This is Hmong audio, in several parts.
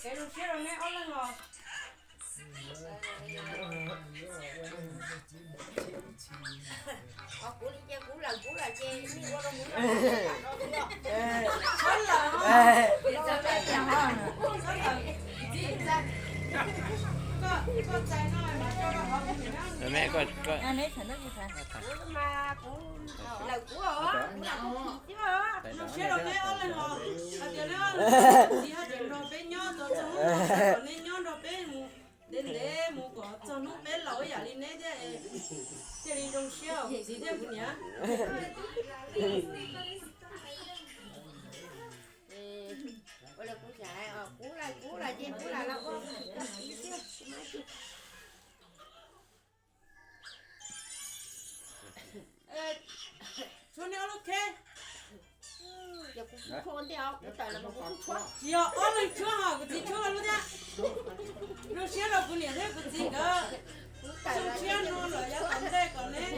Kev zoo siab rau neb ob leeg os. Kuv li ces kuv lawm kuv lawm ces nej ua rau kuv. Kuv mas kuv lawm kuv os, kuv lawm kuv chim thiab. Zoo siab rau neb ob leeg os, hais tias neb ob leeg txiv haj tseem nrog peb nyob tau txog hnub no, kom neb nyob nrog peb mus ntev ntev mus kom txog hnub peb laus ib yam li neb thiaj, thiaj li zoo siab kuv txiv thiab kuv niam. Ua li kuv, kuv lawm kuv lawm ces kuv lawm los ua kuv txiv thiab. Tshuab neb ob lub kheb. Yog kuv tshuab ua ntej os, kuv tawm los mas kuv tshuab. Tsis yog ob leeg tshuab hos kuv txiv tshuab lub thiab. Zoo siab rau kuv niam thiab kuv txiv nkawd. Zoo siab no lawm yav tom ntej kom neb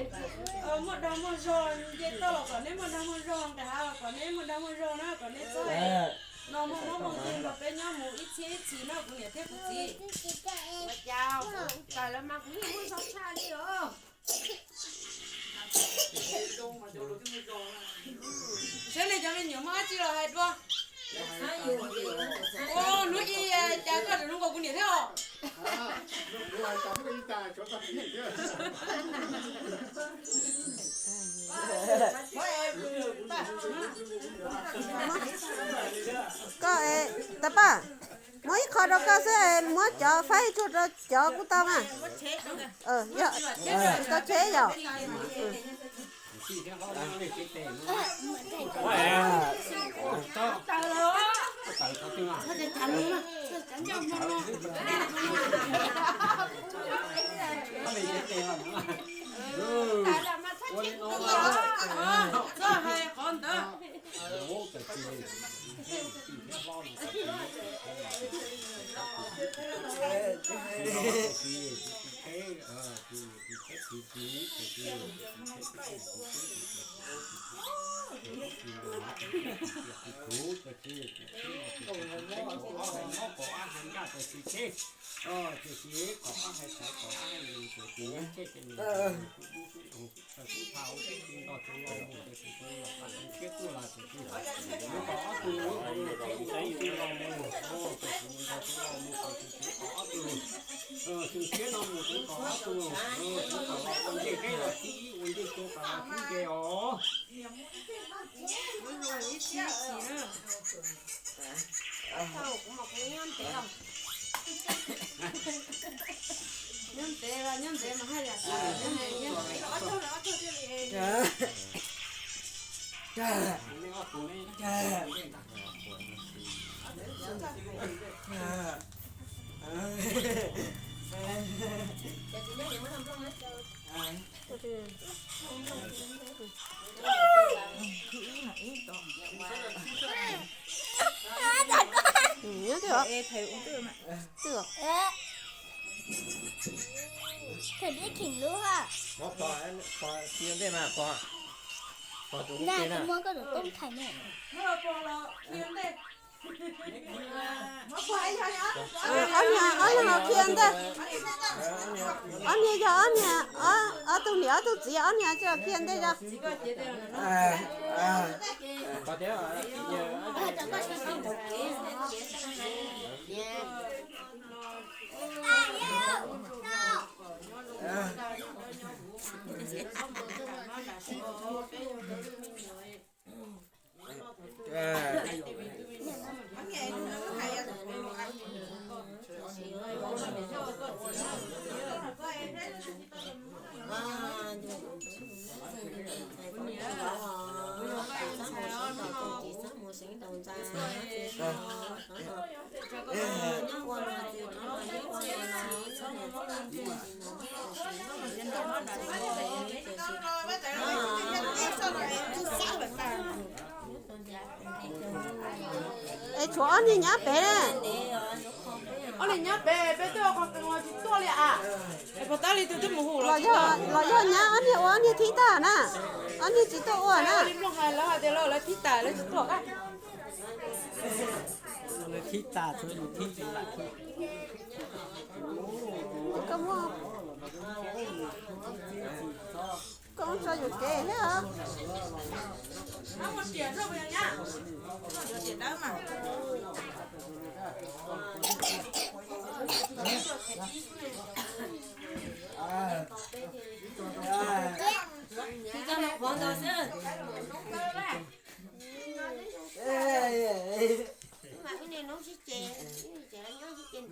muaj dag muaj zog, nce toj los kom neb muaj dag muaj zog, nqis hav los kom neb muaj dag muaj zog na, kom neb txhob no muaj mob muaj nkeeg nrog peb nyob mus ib txhiab ib txhis na kuv niam thiab kuv txiv. Ua cas tawm los mas kuv yeej muaj zog tshaj li os. Saib nej cov me nyuam muaj dab tsi los hais dua. Ua hnub ib cas koj tseem zoo nkaus kuv niam thiab os. Koj, Tau Paj, muab ib qho rau koj xwb, muab cov faib tshuaj rau cov kuj tau mas. Tau cheb yom. Txhob hais qhov ntawd. Tsis kom ab hais xaiv kom ab hais yus, tsis kom neb tseg ces nws kuj tau tsis nto tsis lo mus ces tsis tau los tas tsis siab tuaj los tsis tau. Nws kom ob tug mus ces tsis tau tsis lo mus, ces tsis nto tsis lo mus ces tsis tau ob tug. Tsis siab no mus tsis kom ob tug, tsis kom los ua ncej teb los tsis ib ua ncej teb kom los tsis nce os. Nyob ntev, nyob ntev mas haj yam, nyob ntev. Nyob twg os? Twg os? Thầy biết Khỉnh Lũ hả? Pog, pog, pog, khi ntej mas pog. Pog tus ntej na. Mua cái đồ tông thành này. Ob niag, ob niag los khi ntej. Ob niag yog ob niag, ob tug niam ob tug txiv ob niag tsis los khi ntej yog. Es tshuav ob niag nyab pem ne. Ob niag nyab pem, peb twb ua qhov qees los tsis tuaj li as. Es puas tab li tus twb mus hu los yog, los yog nyab ob niag ua ob niag thib tag na. Ob niag tsis tuaj ua na. Li mloog hais lawv hais tias lawv thib tas lawv tsis tuaj. Nws thib tas, nws thib tas. Koj muab, koj muab tso yuam kev thiab.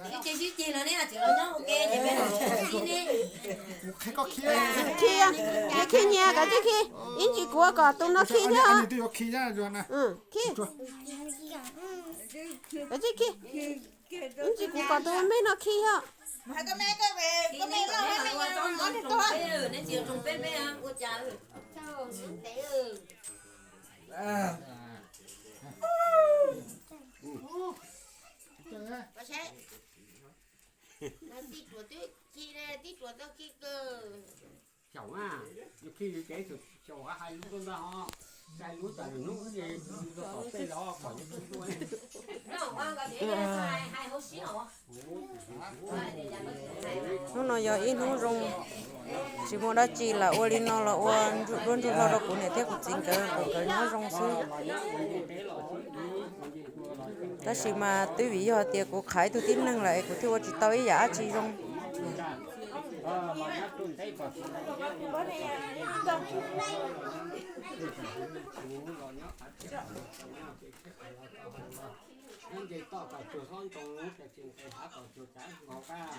Sib ceg sib ceg no ne, tseem los nyob ua ke ces peb los sib ne. Khi, khi nyias kav tsij khi. Ib ntsis kuv kom tus no khi thiab. Khi, kav tsij khi. Ib ntsis kuv kom tus me no khi thiab. Tij Tuam twb khi, Tij Tuam tau khi kawg. Xyaum na, yus khi yus ces xyaum hais lub tuaj ntag ho, cais lub tas hnub ces yus tau tom tej los kom yus khi tuaj. Hnub no yog ib hnub zoo, tsis muaj dab tsi lam ua li no los ua duab ntsuj hlo rau kuv niam thiab kuv txiv nkawd kom nkawd nyob zoo xwb. Tab sis mas twb vim yog tias kuv qhav ib tug tib neeg lawm es kuv thiaj ua tsis tau ib yam dab tsi zoo. Nce toj kom tsuag xob ntoo, tsis nqes hav kom tsuag tsav nkaus kab.